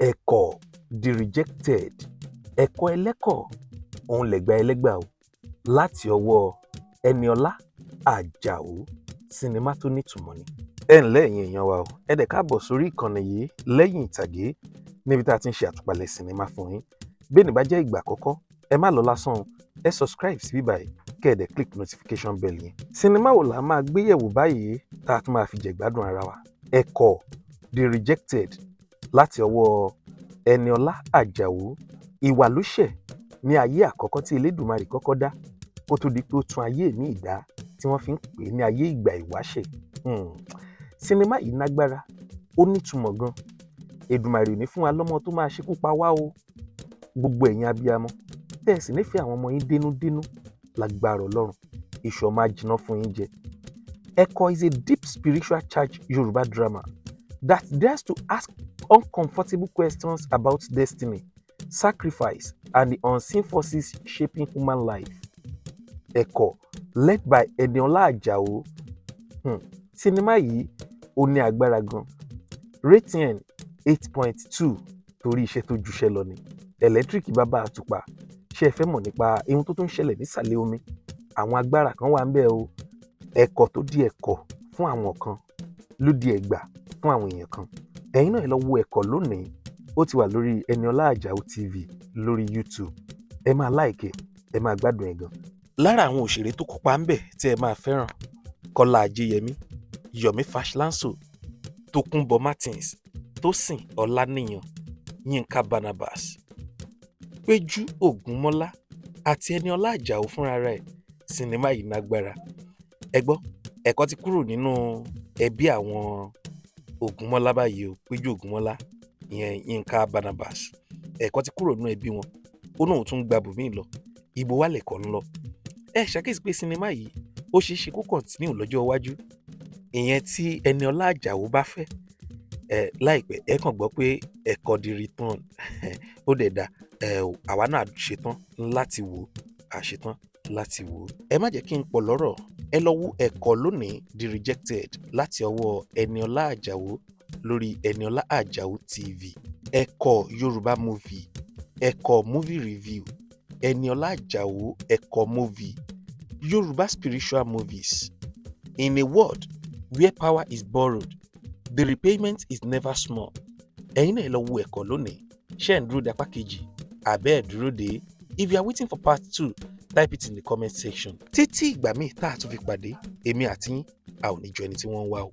Ẹ̀kọ́ The Rejected, ẹ̀kọ́ ẹlẹ́kọ̀ òun lẹ̀gbà ẹlẹ́gbà o, láti ọwọ́ Ẹniọlá Àjàó. Sinimá tó nítumọ̀ ni. Ẹ ǹlẹ́, ẹ̀yin èèyàn wa o, ẹ dẹ̀ káàbọ̀ sórí ìkànnì yìí, Lẹ́yìn Ìtàgé, níbi tá a ti ń ṣe àtúpalẹ̀ sinimá fún yín. Bí ní bá jẹ́ ìgbà àkọ́kọ́, ẹ má lọ lásán o, ẹ subscribe sí bíbáyìí, kẹ́ ẹ dẹ̀ click notification bell yẹn. Sinimá wo là máa gbé yẹ̀wò báyìí tá a tún máa fi jẹ̀gbádùn ara wa? Ẹ̀kọ́ The Rejected láti ọwọ́ Ẹniọlá Àjàó. Ìwà ló ṣẹ̀ ní ayé àkọ́kọ́ tí Elédùmarè kọ́kọ́ dá, kó tó di pé ó tún ayé míì dá tí wọ́n fi ń pè é ní ayé ìgbà ìwáṣẹ̀. Sinimá yìí nágbára, ó nítumọ̀ gan. Èdùmàrè ò ní fún wa lọ́mọ tó máa ṣekú pa wá o. Gbogbo ẹ̀yin abiyamọ tẹ́ ẹ sì nífẹ̀ẹ́ àwọn ọmọ yín dénúdénú, lágbára Ọlọ́run, iṣu ọmọ á jiná fún yín jẹ. Ẹ̀kọ́ is a deep spiritual charged Yoruba drama that dares to ask uncomfortable questions about destiny, sacrifice, and the unseen forces shaping human life. Ẹ̀kọ́, led by Eniola Ajao. Sinimá yìí, ó ní agbára gan. Rating 8.2, torí iṣẹ́ tó juṣẹ́ lọ ni. Ẹ̀lẹ́tíríkì bàbá àtùpà, ṣé ẹ fẹ́ mọ̀ nípa ihun tó tún ń ṣẹlẹ̀ nísàlẹ̀ omi? Àwọn agbára kan wà ńbẹ̀ o. Ẹ̀kọ́ tó di ẹ̀kọ́ fún àwọn kan ló di ẹ̀gbà fún àwọn èèyàn kan. Ẹ̀yin náà, ẹ lọ wo Ẹ̀kọ́ lónìí. Ó ti wà lórí Eniola Ajao TV lórí YouTube. Ẹ máa like, ẹ máa gbádùn ẹ̀ gan. Lára àwọn òṣèré tó kópa ńbẹ̀ tí ẹ máa fẹ́ràn: Kọ́lá Ajéyẹmí, Yomi Fash-Lanso, Tókunbọ̀ Martins, Tósìn Ọláníyan, Yínká Barnabas, Péjú Ògúnmọ́lá àti Ẹniọlá Àjàó fúnra rẹ̀. Sinimá yìí nágbára. Ẹ gbọ́, ẹ̀kọ́ ti kúrò nínú ẹbí àwọn Ògúnmọ́lá báyìí o. Péjú Ògúnmọ́lá, ìyẹn Yínká Barnabas, ẹ̀kọ́ ti kúrò nínú ẹbí wọn, ó náà tún gba bòmíì lọ. Ibo wà lẹ̀kọ́ ń lọ? Ẹ ṣàkíyèsí pé sinimá yìí, ó ṣeé ṣe kó continue lọ́jọ́ iwájú, ìyẹn tí Ẹniọlá Àjàó bá fẹ́ ẹ. Láìpẹ́, ẹ kàn gbọ́ pé Ẹ̀kọ́ The Return. Ó dẹ̀ da ẹ o, àwa náà ṣetán láti wò ó, àṣetán láti wò ó. Ẹ má jẹ́ kí n pọ̀ lọ́rọ̀, ẹ lọ wo Ẹ̀kọ́ lónìí, The Rejected, láti ọwọ́ Ẹniọlá Àjàó lórí Ẹniọlá Àjàó TV. Ẹ̀kọ́ Yorùbá movie, Ẹ̀kọ́ movie review, Ẹniọlá Àjàó, Ẹ̀kọ́ movie, Yorùbá spiritual movies. In a world where power is borrowed, the repayment is never small. Ẹ̀yin náà, ẹ lọ wo Ẹ̀kọ́ lónìí. Ṣé ẹ̀ ń dúró de apá kejì àbẹ́ ẹ̀ dúró de? If you are waiting for part two, type it in the comment section. Títí ìgbà míì tá a tún fi pàdé, èmi àti yín, a ò ní jọ ẹni tí wọ́n ń wá o.